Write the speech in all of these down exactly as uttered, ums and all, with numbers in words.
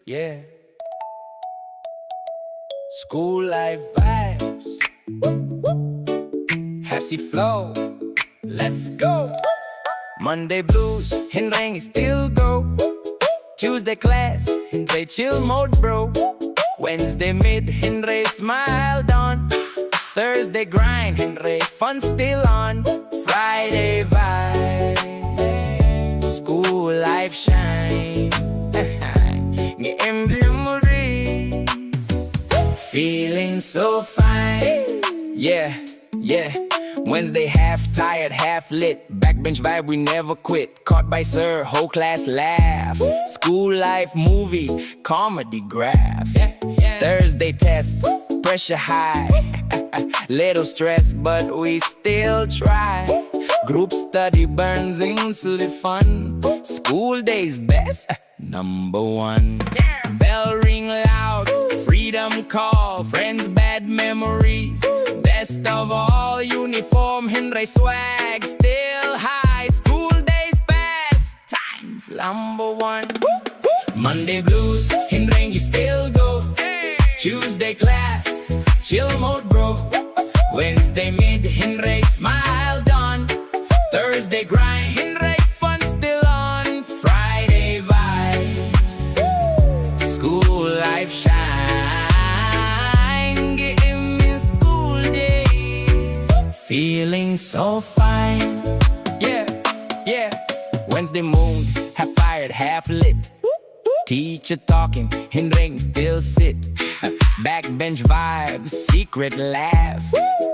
Yeah. School life vibes. Hasi flow. Let's go. Monday blues, hynrei still go. Tuesday class, hynrei chill mode bro. Wednesday mid, hynrei smile dawn. Thursday grind, hynrei fun still on. Friday vibes, school life shine. Ngi im memories, feeling so fine. Yeah, yeah. Wednesday half tired, half lit. Backbench vibe, we never quit. Caught by sir, whole class laugh. School life movie, comedy graph. Thursday test, pressure high. Little stress, but we still try. Group study burns intensely fun. School days best, number one. Bell ring loud, freedom call, friends bad memories. Best of all, uniform, hynrei swag still high. School days best, time number one. Monday blues, hynrei still go. Tuesday class, chill mode bro. Wednesday mid, hynrei smile dawn. Thursday grind, hynrei fun still on. Friday vibes, school life shine. Ngi im in school days, feeling so fine. Yeah, yeah. Wednesday mood, half tired, half lit. Teacher talking, hynrei still sit. Backbench vibes, secret laugh.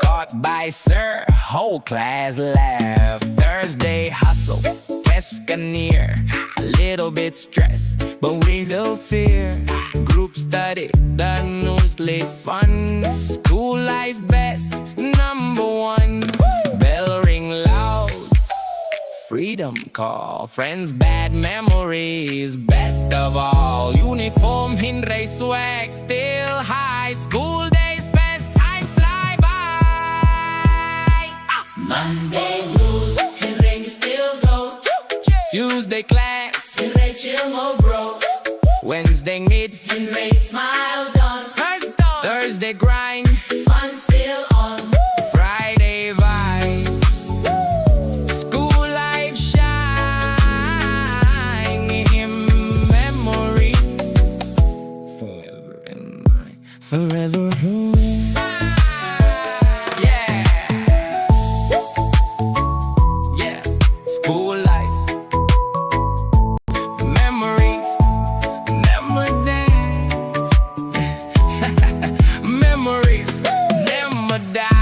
Caught by sir, whole class laugh. Thursday hustle, test ka near. A little bit stressed, but we don't fear. Group study, done mostly fun. School life best, number one. Bell ring loud, freedom call, friends bad memories, best of all. Uniform, hynrei swag still high. School days best, time fly by. Ah! Monday blues, hynrei still go. Tuesday class, hynrei chill mode bro. Wednesday mid, hynrei smile dawn. Thursday grind, fun still on. Friday vibes, school life shine. Ngi im memories, forever in my, forever. Yeah. Yeah. School life. Memories never die. Memories never die.